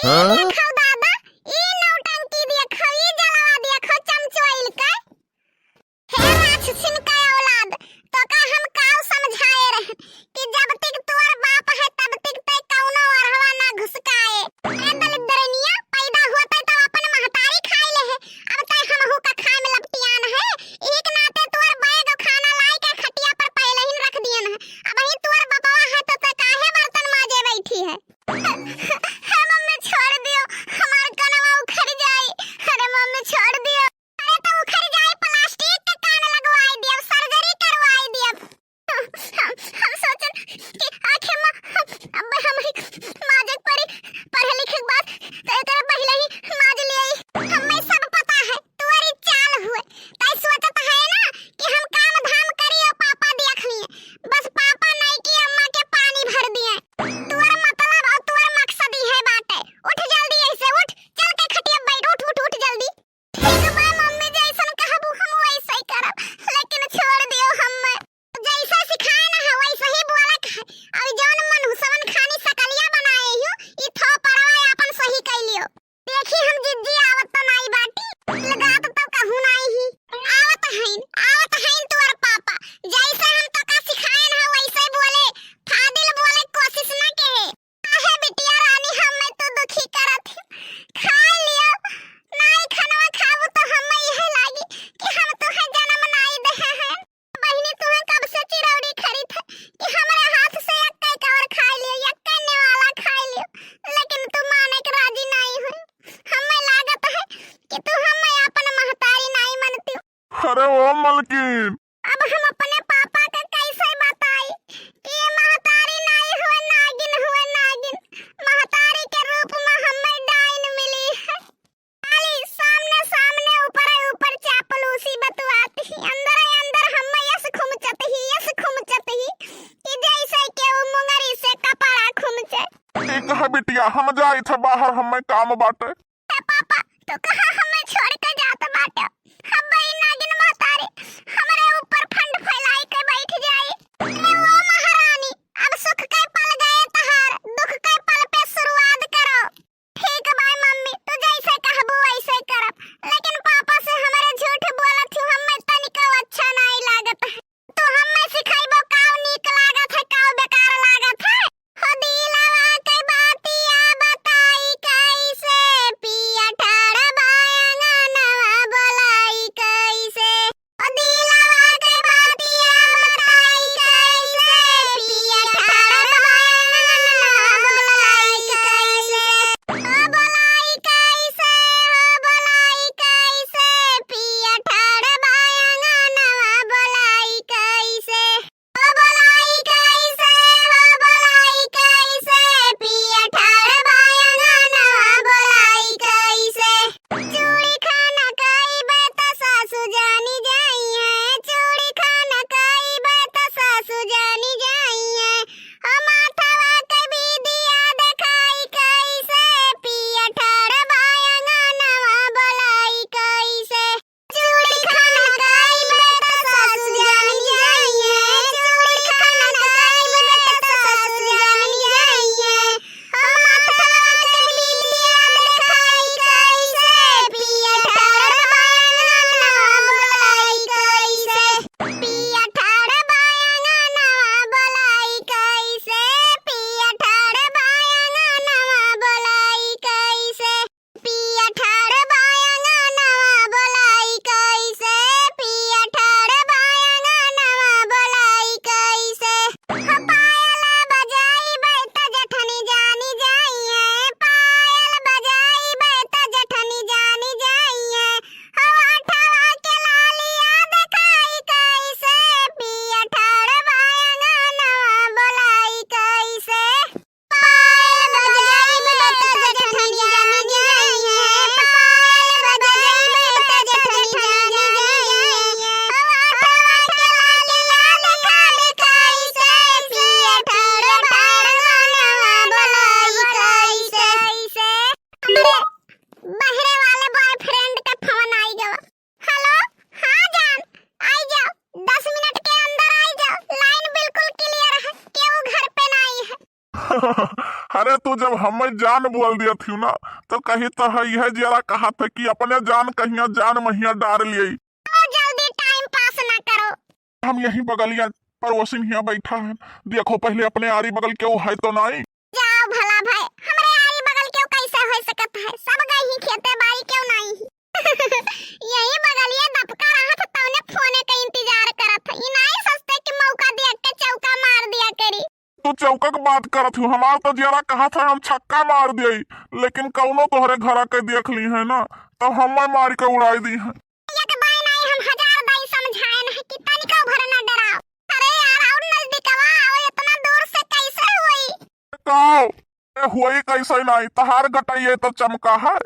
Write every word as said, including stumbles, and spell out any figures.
हाँ? देखो दादा, ई नौटंकी देखो, ई जलवा देखो, चमचोइल के। हे राक्षसिन के औलाद, तोका हम काउ समझाए रहे कि जब तक तोर बाप है, तब तक तै कौनो अरहवा ना घुसकाए। ए दलिद्रनिया, पैदा होते तो अपन महतारी खाई ले है, अब तै हमहू का खाए में लपटियान है। एक नाते तोर बैग खाना लाई के खटिया पर पहले ही रख दियन है। अब ही तोर बपवा है तो तै काहे बर्तन माजे बैठी है? हे मम्मी, छोड़ दियो, हमार कनवा उखड़ जाई। अरे मम्मी, छोड़ दियो। अरे तो उखड़ जाई, प्लास्टिक के कान लगवाई दियब, सर्जरी करवाई दियब। हम, हम सोचन कि आखिर मा-, अब हम ही माजक पड़ी, पढ़े लिखे के बाद तो एकरे पहिले ही माज लियाई। हमें सब पता है, तोरी चाल हुए। तै सोचत है ना कि हम काम धाम करी और पापा देख लिए। बस पापा नहीं कि अम्मा के पानी भर दिए। तोर मतलब और तोर मकसद ही है बाटे। उठ जल्दी ऐसे, उठ, चल के खटिया बैठ, उठ, उठ, उठ जल्दी। ठीक बा मम्मी, जैसन कहबू हम वैसे ही करब, लेकिन छोड़ दियो हमें। जैसे सिखाए ना है वैसे ही बोले के है। और जौन मनहुसवन खानी सकलिया बनाए हियो, ई थोपड़वा आपन सही कइ लियो। देखी हम जिज्जी आवत तो नाई बाटी, लगात तो कहूँ नाई ही। आवत हईन, आवत हईन तोर पापा। जैसे हम तोका सिखाए ना वैसे ही बोले, फादिल बोले कोशिश ना के। काहे बिटिया रानी हमें तू दुखी करत ही? खाए लियो, नाई खनवा खाबू तो हमें यह लागी कि हम तुहे जन्म नाई देहे हैं। बहिनी तुहे कब से चिरौरी खरीद है कि हमरे हाथ से एक एक और खाए लियो, एक नेवाला खाए लियो, लेकिन तू माने के राजी नाई हुई। हमें लागत है कि तू हमें अपन महतारी नाई मनती। अरे ओ मलकिन, अब हम अपने पापा के कैसे बताई कि ये महतारी नाई हुए, नागिन हुए, नागिन। महतारी के रूप में हमें डाइन मिली है। खाली सामने सामने, ऊपर ऊपर चापलूसी बतुआत ही, अंदर अंदर हमें यस खुमचत ही, यस खुमचत ही कि जैसे केहू मुंगरी से कपड़ा खुमचे। ठीक है बिटिया, हम जाइत है बाहर, हमें काम बाटे। ए पापा, तू कहाँ हमें छोड़ के जात बाटे? अब ई नागिन महतारी हमरे ऊपर फंड फैलाई के बैठ जाई। ए ओ महारानी, अब सुख के पल गए तहार, दुख के पल पे शुरुआत करो। ठीक बा मम्मी, तू जैसे कहबू वैसे करब, लेकिन पापा से हमरे झूठ बोलत हूँ, हमें तनिको अच्छा नाई लागत है। तू हमें सिखाइबो काव नीक लागत है, काव बेकार लागत है। हो दिलवा के बातिया बताई कैसे, पिया ठाड़ बा अंगनवा बोलाई कैसे। हो दिलवा के बातिया बताई कैसे, पिया ठाड़ बा अंगनवा बोलाई कैसे। हो बोलाई कैसे, हो बोलाई कैसे, पिया ठाड़ बा अंगनवा बोलाई कैसे। हो बोलाई कैसे, हो बोलाई कैसे, पिया ठाड़ बा अंगनवा बोलाई कैसे। चूड़ी खाना कइबे त सासु जानी जाइए, चूड़ी खाना कइबे त सासु जानी जाइए। हो माथवा के बिदिया देखाई कैसे, पिया ठाड़ बा अंगनवा बोलाई कैसे। चूड़ी खाना कइबे त सासु जानी जाइए, चूड़ी खाना कइबे त सासु जानी जाइए। हो माथवा के बिंदिया देखाई कैसे, पिया ठाड़ बा अंगनवा बोलाई कैसे। पिया ठाड़ बा अंगनवा बोलाई कैसे, पिया ठाड़ बा अंगनवा बोलाई कैसे। पिया ठाड़ बा अंगनवा बोलाई कैसे, पिया ठाड़ बा अंगनवा बोलाई कैसे। हो पायल बजाइबे त जठनी जानी जाइए, पायल बजाइबे त जठनी जानी जाइए। हो ओठवा के लालिया देखाई कैसे, पिया ठाड़ बा अंगनवा बोलाई कैसे। पायल बजाइबे त जठनी जानी जाइए, पायल बजाइबे त जठनी जानी जाइए। हो ओठवा के लालिया देखाई कैसे, पिया ठाड़ बा अंगनवा बोलाई कैसे। हमरे बहरे वाले बॉयफ्रेंड के फोन आई गवा। हेलो, हाँ जान, आई जाओ, दस मिनट के अंदर आई जाओ, लाइन बिल्कुल क्लियर है, केहू घर पे नाई है। अरे तू जब तो हमें जान बोल दिया थी ना, तो कही तो है यह जरा कहा था कि अपने जान कहिया जान महिया डार लिए। तो जल्दी टाइम पास ना करो। हम यही बगलिया पड़ोसिन हिया बैठा है, देखो पहले अपने आरी बगल केहू है तो नहीं। जाओ भला भाई, हमरे आरी बगल केहू कैसे हो सकत है, सब गई ही खेते बारी, केहू नहीं ही। यही बगलिया दबका रहा था, तौने फोने का इंतजार करत है, ई नहीं सोचते कि मौका दिया के चौका मार दिया करी। तू चौका के बात करत हूँ, हमार तो जियरा कहा था हम छक्का मार दिए, लेकिन कौनो तोहरे घरा के देख ली है ना, तब हमें मार के उड़ाई दी है। एक बाई नहीं हम हजार बाई समझाए नहीं कि तनिको भर न डराओ। अरे यार, और नजदीकवा आओ, इतना दूर से कैसे हुई? का ए हुई कैसे नहीं, तहार गटैये तो चमका है।